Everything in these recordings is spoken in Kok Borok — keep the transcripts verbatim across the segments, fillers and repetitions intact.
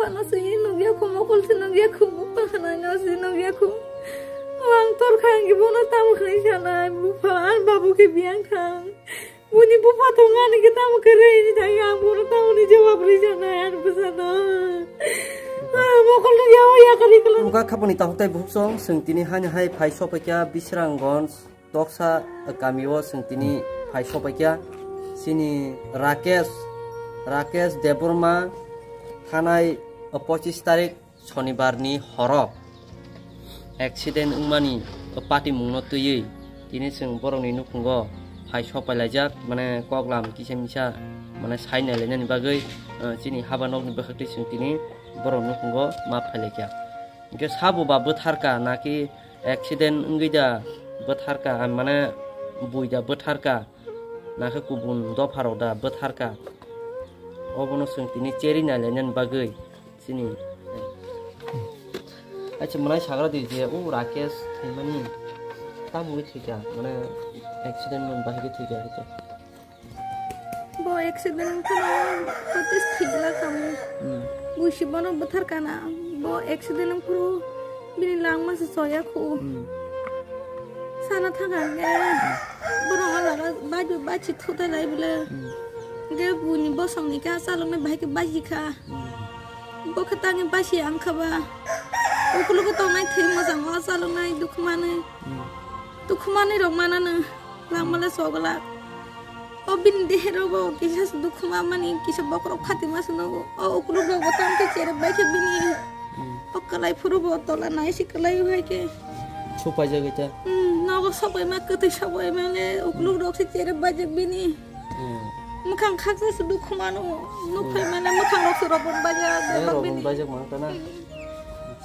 Ano se nugya khu, mokol se nugya khu, bupha khana no se nugya khu. Ang tor khang ki bono tam khai sana, bupha, ang babu ke biang khang. Buni bupha tongani ke tamo kere ni thai ang bono tamoni jawab ri jana ang bwsano. Ah, mokol no yawa ya kari kala. Muka khaponi tahuk tai buhuk song, seng tini hani hai phai sopaikya Bisranggonj toksa kamio seng tini phai sopaikya. Sini Rakesh, Rakesh Debbarma thanai, ah, pochis tarik Shonibar ni horo accident wngmani patimungno twiwi tini chwng borokni nukhungo phai sok pailaijak, mane koklam kisa misa, mane sai nailainani bagwi, eh, chini haba nokni bwkhaktwi chwng tini borok nukhungo ma phailaikha. Hinkhe sabo ba bwtharka naki accident wngwi da bwtharka, ah, mane bui da bwtharka, nakhe kubun dopharok da bwtharka, obono chwng tini cheri nailainani bagwi. Chini. Acha, mwnai sagra di je, o Rakesh thaimani tamo wngwi thwikha, mane accident man bahai khe thwikha hwnkhe. Bo accident wngkhano protest thwigwlak tamo. Hmm. Buisi bono bwtharkana, bo accident wngphuru bini langma se choya khu. Hmm. Sana thangkha hwnkhe, borok o jaga bai bai bachi thutai lai bwle. Hmm. Hwnkhe buini bosongni khe chaloknai bahai khe baji kha. Hmm. Bo khe tangwi bachi ang kha ba. Ukulugo tongnai thwi mwchang o chaloknai dukhu manwi. Hmm. Dukhu manwi rok manano langmale choglak. O bini dehe rogo kisa dukhu mamani kisa bokhorok phatima se nogo. O ukuluk rok bo tang khe cherep bai khe bini. Hmm. O kwlai phuru bo tola nai se kwlai hai khe. Supai jagwi ta. Hmm, nogo sopai ma kwtwi sopai male ukuluk rok se cherep bai jak bini. Hmm. Mwkhang khaksa se dukhu mano. Nuk phai male mwkhang rok se robon bai jak. Eh, robon bai jak mang ta na. Hmm.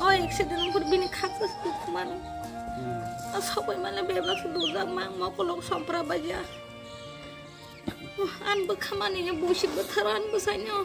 O accident phuru bini khaksa se dukhu mano. Hmm. O sopai male bebak se dujak mang mokolok sompra bai jak. Oh, an bwkha mani buisi bwtharo an bwsaino.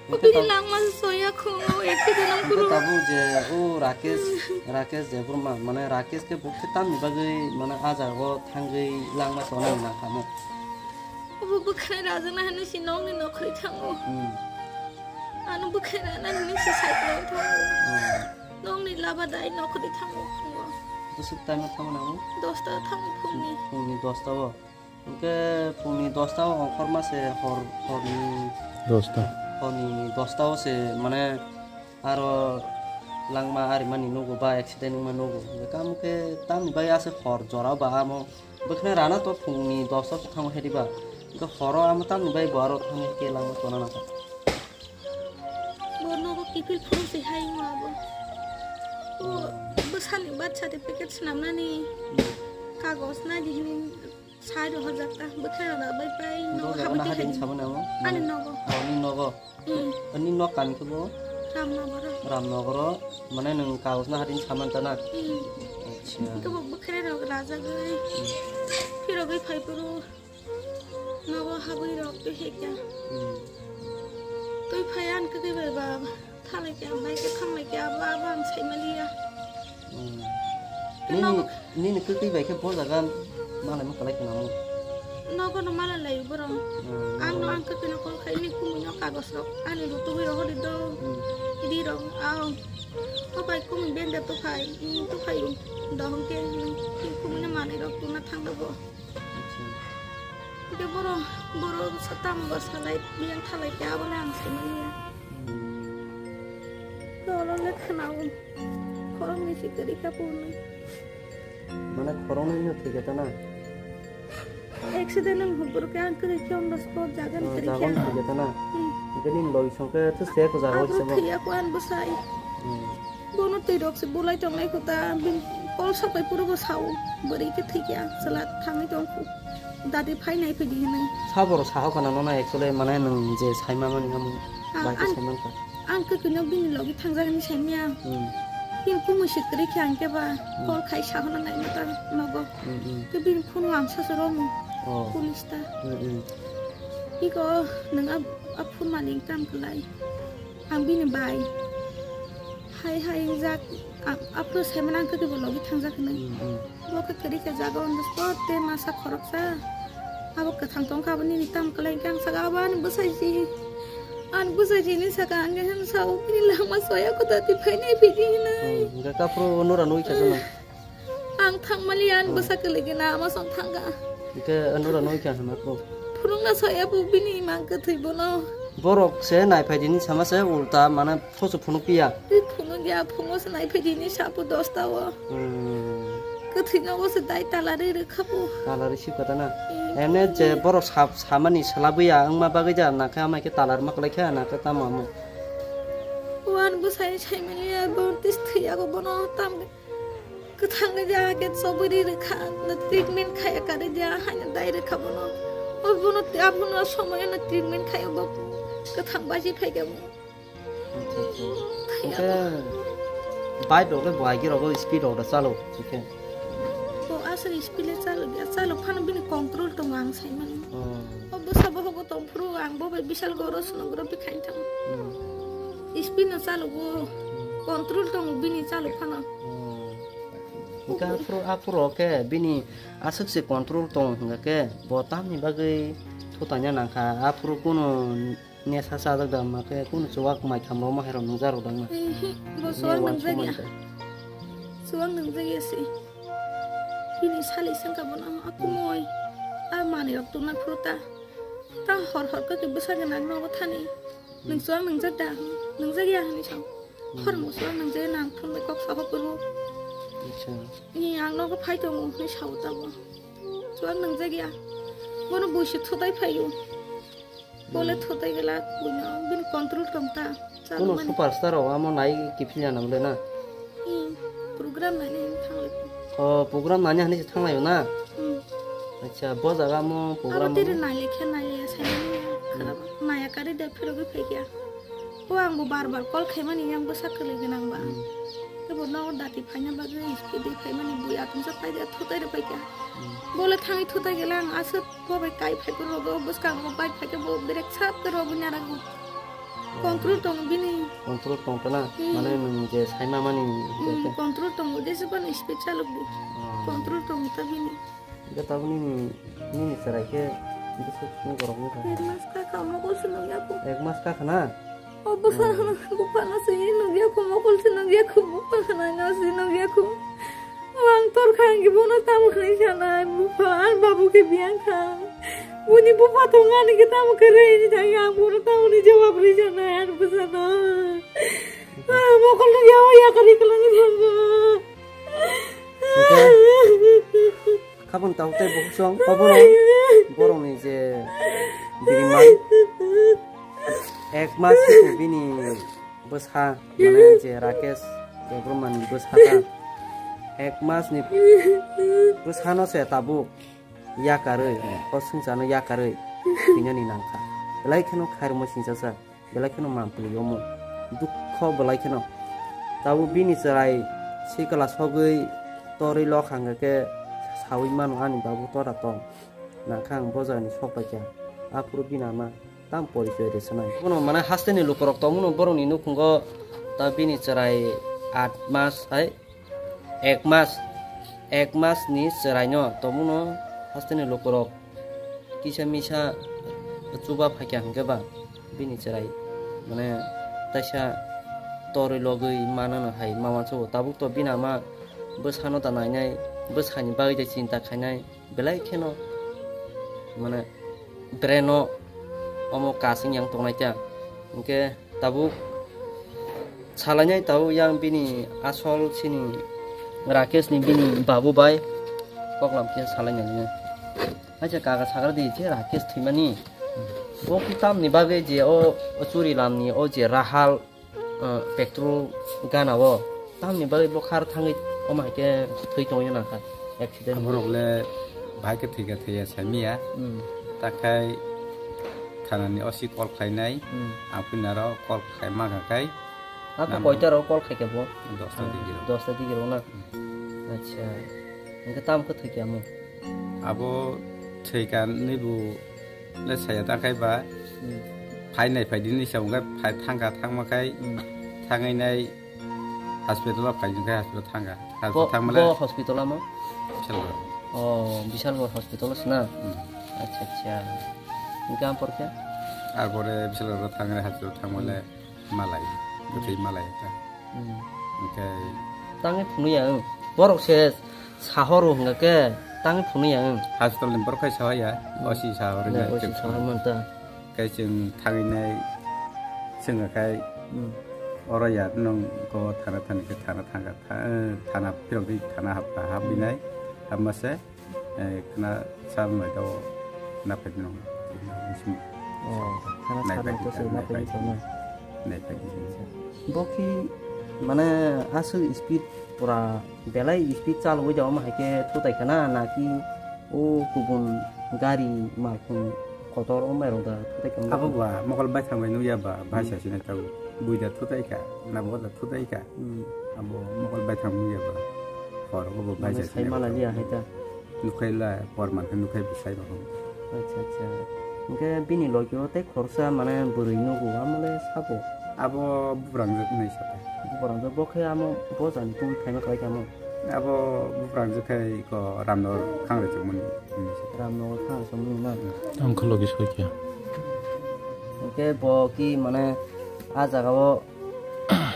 Hwnkhe bini ta-, langma se soya khungo, eke denam hwnkhe kuro. Tabuk je o Rakesh, Rakesh Debbarma, mane Rakesh khe bukhe tamni bagwi mane ah jaga o thangwi langma sonai nang kamo. Obo bwkhani rajakna hinwi si nokni nokhorwi thango. Hmm. Ano bwkhani rana hinwi si cycle o thango. Hmm. Nokni laba dai nokhorwi thango khungo. Bwswk time o thango nango? Dosta o thango phungni. Phungni dosta o. Hwnkhe phungni dosta o ongkhorma se hor, horni dosta. Horni dosta o se mane aro langma arimani nugo ba accident wngma nugo. Hwnkhe tamo khe tamni bai aswk hor jora ba amo bwkhwnai rana to phungni dosta o se thango hedi ba. Hwnkhe horo amo tamni bai bo aro thangwi khe langma tona nangkha. Bo nogo kiphil phuru se hai wngma bo. Bo bwsani birth certificate swnamnani kagoj nai di hwnwi. Sai rok hajak ta bwkha rok bai pai nogo habwi twi hadin hai. Saboni amo? Ani nogo. Oh, ani nogo. Hmm. Ani nok kami khe bo? Ramnogoro. Ramnogoro, mane nwng kagoj na hadin saman ta na? Hmm. Acha. Khe bo bwkha rok rajagwi. Hmm. Phirogwi phai phuru nogo habwi rok twi hekya. Hmm. Twi phai an khe bai ba. Thalai khe ang bai khe thanglai khe abo, abo ang sai maliya. Hmm. Nini, nogo nini kwtwi bai khe bo jaga malai ma kwlai khna mo? Nogo no malai lai borok. Hmm, ang no nogo. Ang kwtwi no call khai ni kumui no kagos rok ani rutugwi rok hori do. Hmm. Ri rok au. O bai kumui bende to phai, hmm, to phai do hong khe, hmm, kumui no manai rok tuna thang do bo. Acha. Hwnkhe borok, borok sa tamo ba salai, biyang thalai khe abole ang saimanya. Dolo le khwnao. Khoroknwi se kwrwi kha phone. Mane khoroknwi no thwi khe ta na? Accident wng hwnphuru khe ang kwrwi khe on the spot jaga ni kwrwi khe. Oh, jaga ni thwi khe ta na? Hmm. Hwnkhe nini logi song khe to se ko jaga o se bo. Abro thwi ya ko an bwsai. Hmm. Bono twi rok se bulai tongnai kho ta, bini kol sapai phuru bo sao, bwrwi khe thwikya, chwla thangwi tong kho. Dadi phai nai phai di hinwi. Sabo rok saho kana nono actually mane nwng je sai ma mani amo. Ah, bai khe an-, sai man kha. Ang kwtwino bini logi thangjak hinwi sai manya. Hmm. Bini kumui se kwrwi khe ang khe ba, hmm, call khai saho na nai ma ta nogo. Hmm, hmm. Khe bini phone o amsa se romo. Oh. Police ta. Hmm, hmm. Iko nwng a, a phone malik tam kwlai. Ang bini bai. Hai hai wngjak, a-, aphuru saimano ang kwtwi bo logi thangjak hinwi. Hmm, hmm. Bo khe kwrwi khe jaga on the spot tei masa khoroksa. Abo kwthang tong kha, abo nini tam kwlai khe ang saka abo ani bwsai si. Ang bwsai jini saka ang hem sao bini langma soya ko dati phainai bini hinai. Hmm, hingke kaphuru nura nui kha sana. Ang thangmali ang bwsa kwlwigwi na ama song thangka. Hingke nura nui kha sana ko. Phunukna soya bo bini mang kwthwi bono. Borok se nai phai dini sama se ulta mane phoso phunuk piya. Tei phunuk ya phungo se nai phai dini sapo dosta o. Hmm. Kwthwino bo se dai talari rwkha bo. Talari sip kata na. Hmm. Emne je borok sap samani salabwi ya wngma bagwi ja nakhe ama khe talar ma kwlai kha nakhe tamo amo. Wan bwsai saimani ya bo tis thwiya go bono tam kwthang ja ke chobwi ri rwkha na treatment khaya kare ja haino dai rwkha bono. O bono abono somoy no treatment khaya bo kwthang baji phai khe bo. Acha, acha. Hingke bike rok le bo aigir rogo speed rok da chalo, hingke. Bo aswk speed le chalo ya, chalo phano bini control tongo ang sai mani. Oh. O bwsa bohogo tong phuru ang bo bai bisal goro sonography khain thango. Hmm. Speed no chalo bo, hmm, control tongo bini chalo phano. Oh. Hingke aphuru, aphuru khe bini aswk se control tong hingke bo tamni bagwi thutanya nangkha, aphuru kunu Nesa sajak da ma khe kunu chuwak mai khamrok ma hai rok nungjarok da ma. Ehe, bo chuwak nungjakya. Chuwak nungjakya se. Bini sali sengkha bono akumui. A manwi rok tongna phuru ta. Ta hor hor khe bwsa gwnang nogo thani. Nwng chuwak nungjak da? Nungjakya hinwi sao. Hor mo chuwak nungjakya nang phunukbai kok saho phuru. Acha. Ni ang nogo phai tongo hinwi sao ta bo. Chuwak nungjakya. Bono buisi thutai phaio. Bole thotai gela buino bini control tong ta. Kuno superstar rok amo nai kiphilya na bole na? Hmm, program nai nai thang lai. Oh, program nai nai se thang lai na? Hmm. Acha, bo jaga mo program. Abo tiri nai le khe nai le sai nai kharap. Naya kari de phiro bi phai kya. O ang bo bar bar call khai mani yang bo sakali gwnang ba. Hmm. Tebo no dati phaina bagwi speed de phai mani bui atum sa phai de thotai re phai kya. Hmm. Bole thangi thotai gela ang aswk Bo bai kai phai khe rogo, bwskango bike phai khe bo brake sap khe rogo narago. Control tong bini. Control tong kana? Hmm. Mane nwng je saima mani. Hmm, control tongo, jese bani speed chalok di. Oh. Control tongo ta bini. Ga tabuni ni, ni ni sarai khe, bisi ni gorok ni kha. Ek mas ka kha, mokol se nung yaku. Ek mas ka khana? O bupha, bupha no se nung yaku, mokol se nung yaku, bupha khana no se nung yaku. Ang tor kha ang bono tamo khe sanai, bupha, ang babu khe biyang kha. Buni bupha tong ani khe tamo khe rei ni thang ang bono tamo ni jawab rei sanai, ang bwsano. Ah, mokol no yawa ya kari kala ni bupha. Khabon tau tei bukhuk song, kobono borokni je biriman ek mas bini bwsa, mane je Rakesh Debbarmani bwsa ta ek mas ni bwsano se tabuk yakarwi, o swngcharno yakarwi thwinani nangkha. Belai kheno khairokma singchajak. Belai kheno mampli omo dukho belai kheno. Tabuk bini chwrai sikla sogwi torwi lok hangkhe sawi mano ani babu tora tong. Nangkha ang bo jagani sok paikha. Aphuru bini ama tam porichoi rwchwnai. Bono mane hasteni lukurok tongmano borokni nukhungo ta bini chwrai aat mas hai. Ek mas, ek mas ni chwraino tongmano hasteni lukurok kisa misa chuba phaikha hwnkhe ba bini chwrai mane taisa torwi logwi manano hai ma uansukgo. Tabuk to bini ama bwsano da nainai, bwsani bagwi de chinta khainai. Belai kheno mane brain o omo kasing yang tongnai ta. Hingke tabuk salainai tabuk yang bini asol sini Rakesh ni bini babu bai koklam khe salainai. Acha kaga sagra di je Rakesh thwimani. Bo ki tamni bagwi je o, o churi lamni o je Rahal ah, petrol gana o tamni bagwi bo khar thangwi omo hai khe thwi tongwi nangkha accident. Aborok le bahai khe thwikha thwiya saimiya. Hmm. Takhai thanani O C call khlainai. Hmm. Ang phunaro call khlai mankha khai. Ako koita ro call khaikha bo? Dosta digi ro. Dosta digi ro na? Hmm. Acha. Hingkhe tamo khe thwikha mo? Abo thwikha nwibu le saya ta khai ba. Hmm. Phai nai phai dini sa wngkha phai thangkha thangma khai. Hmm. Thangwi nai hospital o phai wngkha hospital thangkha. Hospital bo, thangma le bo hospital amo? Bisalgor. Oh, Bisalgor hospital o sina? Hmm. Acha, acha. Hingkhe ampor khe? Agore bisalaro thangre hospital thangmale malai, bwtwi malai ta. Hmm. Hwnkhe tangwi phunukya, hmm. Borok se sahoro hwnkha khe tangwi phunukya, hmm. Hospital ni borok khai sahaya, hmm. Osi sahoro na, osi sahoro man ta. Khe chwng thangwi nai, chwng khai, hmm. Oro ya nong ko thana thani khe thana thangkha, tha-, thana phirok di thana hapkha, hapwi nai, hapma se, Eh, khna sal nai tao na phai nong. Oh, khna sal nai tao se na phai nong. Nai phai. Bo khi mane aswk speed pura belai speed chalwi jao ma hai khe thutai khna na ki o kubun gari malkhung kotor o mai rok da thutai khna. Abo ba mokol bai thang bai nukya ba bai sa sini tao bui da thutai kha na bo da thutai kha. Hmm. Abo mokol bai thang nukya ba hor o bo bai sa sini. Mane sai mala liya hai ta. Nukhai la, por man khe nukhai bwsai rok. Acha, acha. Hwnkhe bini logi o tei khoroksa mane bwrwi nugo, amo le sabo. Abo buphrangjwk hinwi sa khe. Buphrangjwk bo khe amo bo jani twi phaima khlai khe amo. Abo buphrangjwk khe iko Ramnagar Khangrechukmani hinwi sa khe. Ramnagar Khangrechukmani na? Ang khe logi soi khe. Hwnkhe bo ki mane a jaga o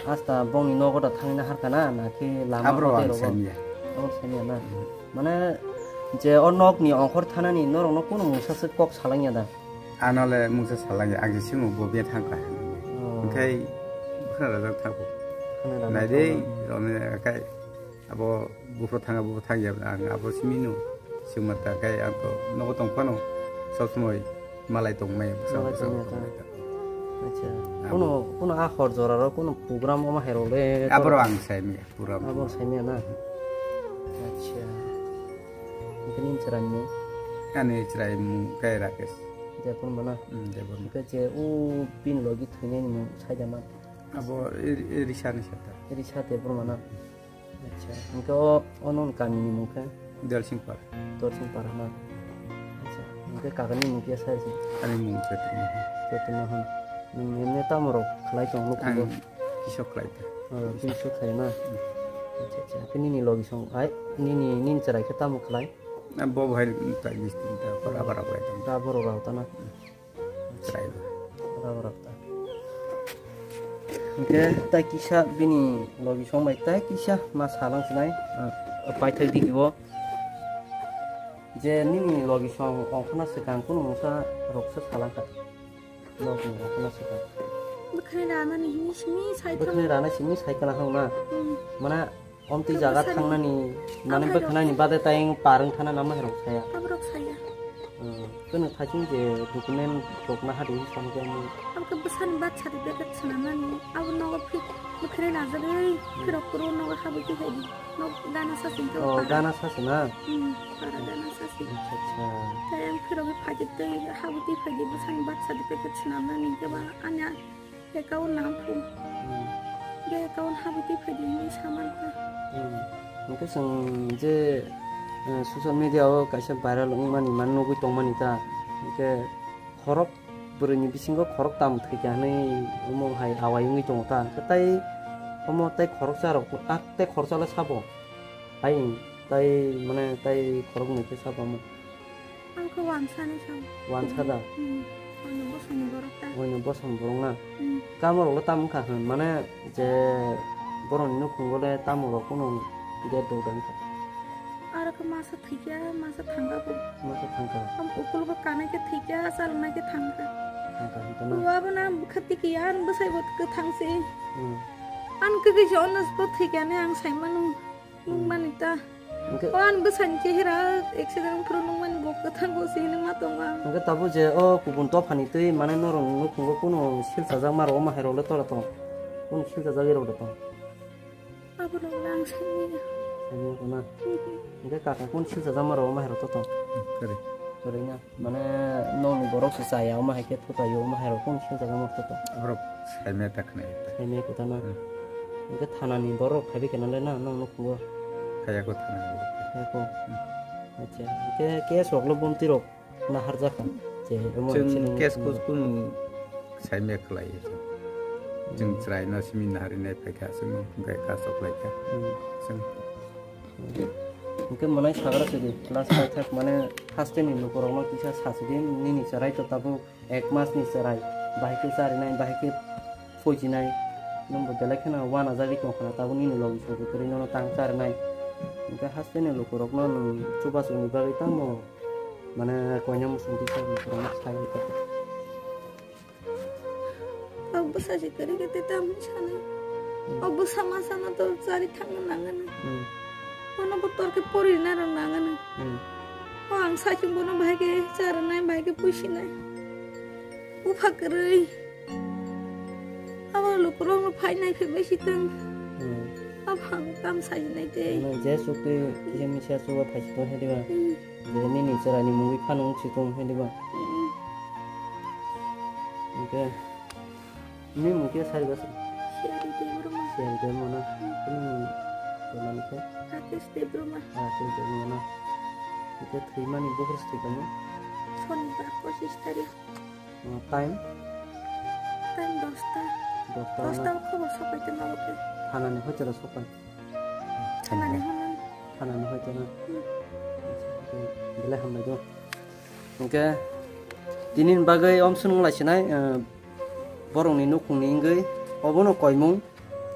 asta bongni nogo da thangna harkha na, na khe lama. Abro hotel ang rogo? Sanya. Abo sanya na. Mane je o nokni ongkhor thanani norokno kunu mungsa se kok salangya da? Ano le mungsa salangya, ang je simo bo be thangkha. Oh. Hwnkhe khna rajak thangkho. Khna rajak thangkho. Nai de, roni akai abo buphro thanga, buphro thangya, ang abo simino. Sima ta kai ang to nogo tong phano. Sob somoi malai tong mai, bwsang malai bwsang tong mai ta. Acha. Abo. Kuno, kuno a hor jora ro kuno program o ma hero le. Abro ang sai mi. Pura. Abo saimya na? Acha. Hwnkhe nini chwraini mung? Ani chwraini mung khe Rakesh. Debbarma na? Hmm, Debbarma. Hwnkhe je o bini logi thwinaini mung saida ma? Abo e, e Risa ni sata. Risa Debbarma na? Acha. Hwnkhe o, o noni kamini mung khe? Dalsingpara. Dalsingpara na? Acha. Hwnkhe kakani mung khe sai se? Ani mung Chetri Mohan. Chetri Mohan. Nwng emne tamo rok khlai tong nuk? Ang Kisa khlai ta. Oh, kisa khlai na. Hmm. Acha, acha. Khe nini logi song, ai, nini, nini chwrai khe tamo khlai? Na bo bahai ta gistin ta, para para khlai ta. Ta borok rao ta na. Chwrai ba. Para para ta. Hwnkhe tai kisa bini logi song bai tai kisa ma salang sinai. Ah, paithak digi bo. Je nini logi song ongkhorna swkang kunu mungsa roksa salang kha. Nokni okna saka. Bwkhwnai ranani hini simi sai thang. Bwkhwnai rana simi sai kana hang na. Hmm. Mana omtwi jaga thangnani, mane bwkhwnai ni bade tayeng parang thana nama herok saya. Aborok saya. Hmm. Kunu thaching je document rokna hadi samjani. Abokhe bwsani birth certificate swnamnani. Abo nogo phi-, bwkhwnai najagwi phirok kuru nogo habwi twi hai di. Nok gana sasi to. Oh, para. Gana sasi na? Hmm, para gana sasi. Acha, acha. Tei ang phirogwi phaidi tei habwi twi phaidi bwsani birth certificate swnamna ni khe ba ani account nang phu. Hmm. Be account habwi twi phaidi hinwi saman kha. Hmm. Hwnkhe chwng je, eh, social media o kaisa viral wngmani man nugwi tongmani ta. Hwnkhe khorok bwrwini bisingo khorok tam thwikha hwnwi omo hai awai wngwi tongo ta. Hwnkhe tai omo tai khoroksa rok, ah, tai khoroksa le sabo. Hai tai mane tai khorok nwi khe sabo omo. Ang khe wansa ni sam. Wansa da? Hmm. Oino bosongni borok ta. Oino bosong borok na? Hmm. Kamo rok le tam wngkha hwn mane je borokni nukhungo le tamo rok kunu gate rok da wngkha. Aro khe masa thwikha, masa thangkha bo. Masa thangkha. Am ukulugo kanai khe thwikha, chalnai khe thangkha. Thangkha, hwnkhe no? Uwa bo na bwkha tiki ya, ang bwsai bo kwthang se. Hmm. Ang kwkwi se ono bo thwikha ne ang sai manu. Hmm. Nung mani ta. Hwnkhe o ang bwsani chehera accident phuru nung mani bo kwthang bo se hinwi ma tongo ang. Hwnkhe tabuk je o kubun dophani twi mane norok nukhungo kunu silchajak ma rok, omo hai rok le tora tong? Kunu silchajak rok le tong? Abo rok le ang saimanya. Saimanya kho na? Mhm. Hwnkhe kaka kunu silchajak ma rok omo hai rok to tong? Kwrwi. Kwrwi na? Mane nokni borok se chaya omo hai khe thutai o omo hai rok kunu silchajak ma rok to tong? Borok saimanya ta khwnai ta. Saimanya kho ta na? Hmm. Hwnkhe thana ni borok phaibai khe na le na nokni nukhungo? Phaiya kho thana ni borok. Phaiya kho? Hmm. Acha. Hwnkhe case rok le bomti rok naharjak kha. Je omo chwng accident case wngkha. Kus kunu saimaya khlai. Chwng chwraino simi naharinai phaikha, chwng hwnkhe kha choklaikha. Hmm. Chwng. Hmm. Hwnkhe mwnai sagra sidi, last paithak mane hasteni lukurokno kisa sasidi, nini chwrai to tabuk ek masni chwrai, bahai khe charinai, bahai khe phoijinai, nwngbo belai kheno uanajagwi tongkha na, tabuk nini logi sogi kwrwi nono tang charinai. Hwnkhe hasteni lukurokno nwng chubasukni bagwi tamo mane koina muchungdi sa lukurokno sai. O bwsa se kwrwi khe tei tamo sanai. O bwsa masa no to chari thangna nangani. Hmm. Bono bo tor khe pori na rw nangani. Hmm. O ang sakhe bono bahai khe charinai, bahai khe puisinai. Bupha kwrwi. Abo lukurok no phainai phaibai si tong. Hmm. Abo ang kam sajinai tei. Ano je sukti kisa misa suba phaisi tong he diba. Hmm. Je nini chwraini mungwi phano wngsi tong he diba. Hmm. Hwnkhe nini mung khe sari bwswk? Siyari Debbarma. Siyari Debbarma na? Hmm. Nini chwraini khe? Rakesh Debbarma. Rakesh Debbarma na? Hwnkhe thwimani buhur se thwikha no? Sonibar pochis tarikh. Uh, time? Time dosta. Dosta dosta na? Khobor sopai tongma bo khe. Thanani hoitero sopai? Thanani honan. Thanani hoitero? Hmm. Belai hambai do. Hwnkhe tini bagwi omsongo lai sinai, uh, borokni nukhungni wngwi obono koimung.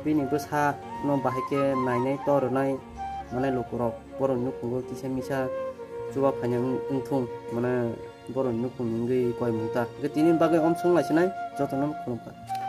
Bini bwsa no bahai khe nainai torwnai manai lukurok borokni nukhungo kisa misa chuba phaina wng-, wngthung, mane borokni nukhungni wngwi koimung ta. Hwnkhe tini bagwi omsong lai sinai jotono khulumkha.